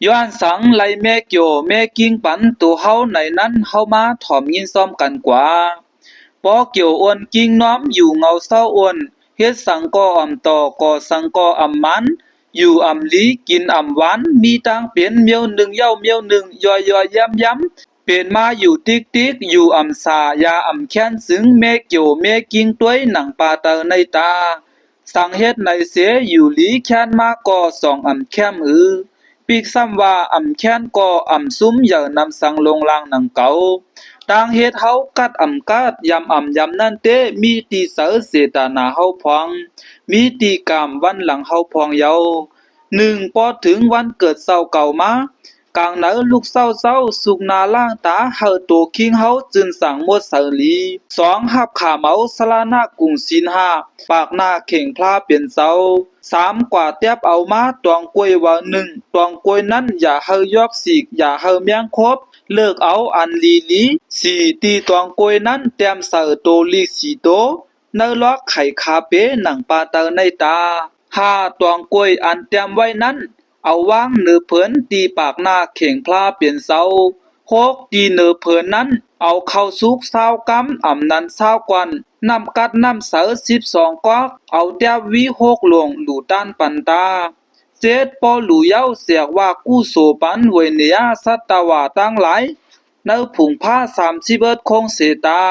ຍ້ອນສັງໄລ່ແມ່ກຽວແມ່ກິ່ງປັນໂຕເຮົາໃນນັ້ນ ເຮົາມາຖອມຍິນພ້ອມກັນກວ່າ. ປໍກຽວໂອນກິ່ງນ້ອມ ຢູ່ເຫງົາເຊົາໂອນ, ເຮັດສັງກໍອຳຕໍ່ ກໍ່ສັງກໍອຳໝານ, ຢູ່ອຳລີ ກິນອຳຫວານ, ມີຕ່າງເປັນ ມຽວໜຶ່ງເຫຍ້າມຽວໜຶ່ງ, ຢ່ອຍໆ ຢ້ຳໆ ເປັນມາຢູ່ຕິກໆ ຢູ່ອຳສາ ຢາອຳແຄ້ນຊຶງ ແມ່ກຽວແມ່ກິ່ງ ຕວຍໜັງປາເຕົາໃນຕາ. ສັງເຮັດໃນເສ ຢູ່ລີແຄ້ນມາກໍ ສອງອຳແຄ້ມອື. ປິກຊ້ຳວ່າອຳແຄ້ນກໍ ອຳຊຸມເຫຍີນຳສັງລົງລ່າງໜັງເກົາ. ຕ່າງເຮັດເຮົາກັດອຳກັດ ຢຳອຳຢຳນັ້ນເຕ ມີຕີໃສເຈຕະນາເຮົາພອງ ມີຕີກາມວັນຫຼັງເຮົາພອງເຍົາ. ໜຶ່ງ ພໍເຖິງວັນເກີດເຊົາເກົ່າມາ, ກາງໃນລຸກເຊົ້າເຊົ້າ ສຸກໜ້າລ້າງຕາ ເຮົາໂຕຄີງເຮົາຈື່ນສາງໝົດໃສລີ. ສອງ ຮັບຂາມເອົາສະລະນະກຸງສິນຫ້າ ປາກໜ້າເຄັ່ງພລາເປັນເຈົ້າ. ສາມ ກວາດແຕັບເອົາມາຕອງກ້ວຍວາໜຶ່ງ, ຕອງກ້ວຍນັ້ນຢ່າໃຫ້ຢອກສີກ ຢ່າໃຫ້ແມງຄົບ ເລືອກເອົາອັນລີລີ. ສີ່ ຕີຕອງກ້ວຍນັ້ນແຕ້ມໃສ່ໂຕລີກສີ່ໂຕ ໃນລອກໄຂຄາເປໜັງປາເຕົາໃນຕາ. ຫ້າ ຕອງກ້ວຍອັນແຕ້ມໄວ້ນັ້ນ ເອົາວາງເໜີເພີນ ຕີປາກໜ້າເຄັ່ງພລາເປັນເຈົ້າ. ຫົກ ຕີເໜີເພີນນັ້ນ ເອົາເຂົ້າສຸກຊາວກຳ ອຳນັນຊາວກ່ອນ ນ້ຳກັດນ້ຳໃສສິບສອງກອກ ເອົາແຕັບວີຫົກຫຼວງ ຫຼູຕານປັນຕາ. ເຈັດ ປໍຫຼູເຍົາ ແຈກວ່າກຸໂສປັນ ໄວເນຍະ ສັດຕະວາທັງຫຼາຍ ໃນຜຸງພາສາມສິບເອັດຄົງເສຕາ.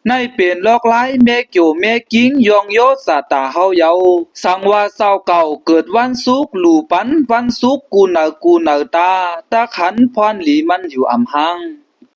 ໃນເປັນລອກລາຍແມ່ກຽວແມ່ກິ່ງ ຍ້ອງໂຍຊະຕາເຮົາເຍົາ. ສັງວ່າເຈົ້າເກົ່າເກີດວັນສຸກ ຫຼູປັນວັນສຸກ ກູເໜີກູເໜີຕາ ຕາຂັນພອນຫຼີມັນຢູ່ອຳຫັ້ງ.